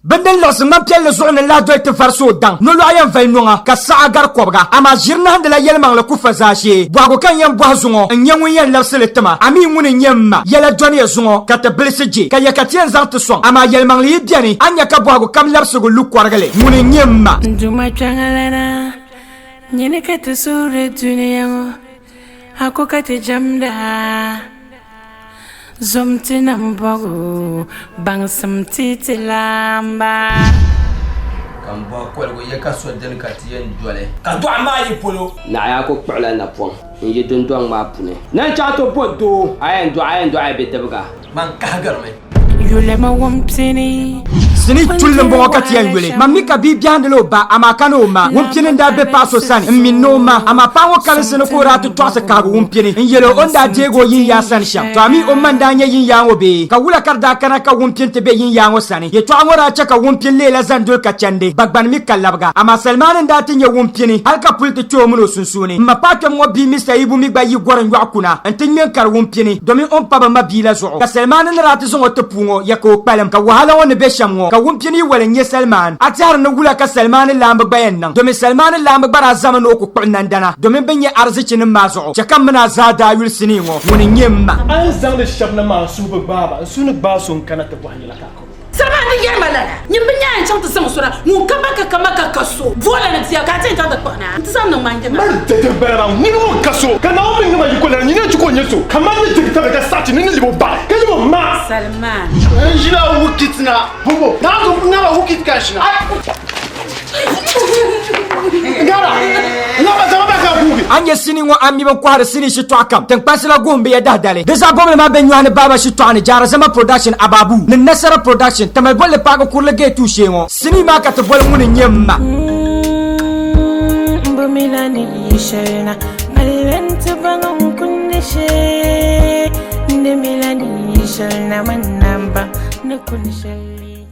Bindin liɣisi ŋmani piɛlli zuɣu ni lahi doli ti varisi o daŋ nolɔɣu yɛn vali nɔŋa ka saɣa gari kɔbiga. Amaa ʒiri nahindila yɛlimaŋli ku fa zaashee. Bɔhigu ka n yɛn bɔhi zuŋɔ n-nyɛ ŋun yɛn labisi li ti ma, a mi ŋuni n-nyɛ m ma? Yɛla dɔniya zuŋɔ ka ti bilisi je, ka ya ka ti yɛn zaŋ ti sɔŋ. Amaa yɛlimaŋli yi beni, a ni nya ka bɔhigu kam labisigu lu kɔrigili. Ŋuni n-nyɛ m ma? N Duuma kpiɔŋlana, nyini ka ti suhiri dunia ŋɔ, a ko ka ti jɛmda. Zom ti nambɔɣu, baŋsim ti ti laamba. Ka m bɔhi koligu ya ka so dini ka ti yɛn doli? Ka dɔɣim maa yi polo. Naɣiyaa ku kpuɣila napɔŋ n-yi dundɔŋ maa puuni. Na n-chaŋ ti bo doo, a yɛn dɔɣi a yɛn dɔɣi bidibiga. Man kahigirimi. Yulima wumpini. Sinii tulli m-bɔŋɔ ka ti yɛn yuli. Man mi ka bia biɛhindila o ba, amaa ka ni o ma. Wumpini n-daa be paɣ so sani m mini ni o ma, amaa paɣ ŋɔ kalinsi ni ka o daa ti tɔɣisi kahigu wumpini n-yɛl o o ni daa deeg o yinyaa sani shɛm. Tɔ a mi o ma n-daa nyɛ yinyaa ŋɔ bee? Ka wula ka di daa kana ka wumpini ti be yinyaa ŋɔ sani? Yɛtɔɣa ŋɔ daa chɛ ka wumpini leela zandoli ka chandi, bagbani mi ka labiga. Amaa Salimani n-daa ti nyɛ wumpini hal ka puli ti kpe o min o sunsuuni. M ma paɣ kpɛm ŋɔ bia Mista Ibu mi gba yi gɔri n-yɔɣu kuna nti ŋme n-kari wumpini domin o ni pa bɛ ma bia la zuɣu. Ka Salimani ni daa ti zaŋ o ti puu ŋɔ, ya ka o kpalim. Ka wahala ŋɔ ni be shɛm ŋɔ, ka wumpini yi wali n-nyɛ Salimani. A tɛhiri ni wula ka Salimani laamba gba yɛn niŋ? Domin Salimani laamba gba daa zami ni o ku kpuɣi nandana domin bɛ ni nyɛ arizichinim maa zuɣu. Chɛ ka m mini a zaa daa yuli sinii ŋɔ, ŋuni n-nyɛ m ma? A ni zaŋdi shɛba na maa, n suhu bi gbaai ba. N suhu ni gbaai so n-kana ti bɔhi yɛla ka a ka o. Salima ni yɛli ma lala, nyin bi nya n chaŋ ti zaŋ so na ŋun ka ba ka ka ma ka ka so boola ni bia ka a ti yɛn chaŋ ti kpuɣi na nti zaŋ niŋ ma n yiŋa. Mali dɛdɛ bala maa, ŋuni ŋun ka so, ka Naawuni mi niŋ ma yiko lana, nyini n-chɛ ka o nya so, ka man ni diri tabili ka saɣi ti ni ni lib o ba, ka lib o ma. Salima. N ʒila wikit na. Bobo, Naawuni niŋ ma wikit ka n ʒina. A ni nyɛ sinii ŋɔ a mi bin kɔhiri sinii shitɔɣu kam tiŋkpansi la guhim bɛ ya dahidali. Di zaɣ bɔbili maa be nyɔhi ni baaba shitɔɣu ni Jaara Zama Production Ababu ni Nasara Production Tamale bolli paagi kurili gate tuui shee ŋɔ. Sinii maa ka ti boli ŋuni n-nyɛ m ma. M bi mi la ni yi shɛli na, palli nti baŋ n kundi shee. N di mi la ni yi shɛli na, man na m-baŋ ni kuni shɛli.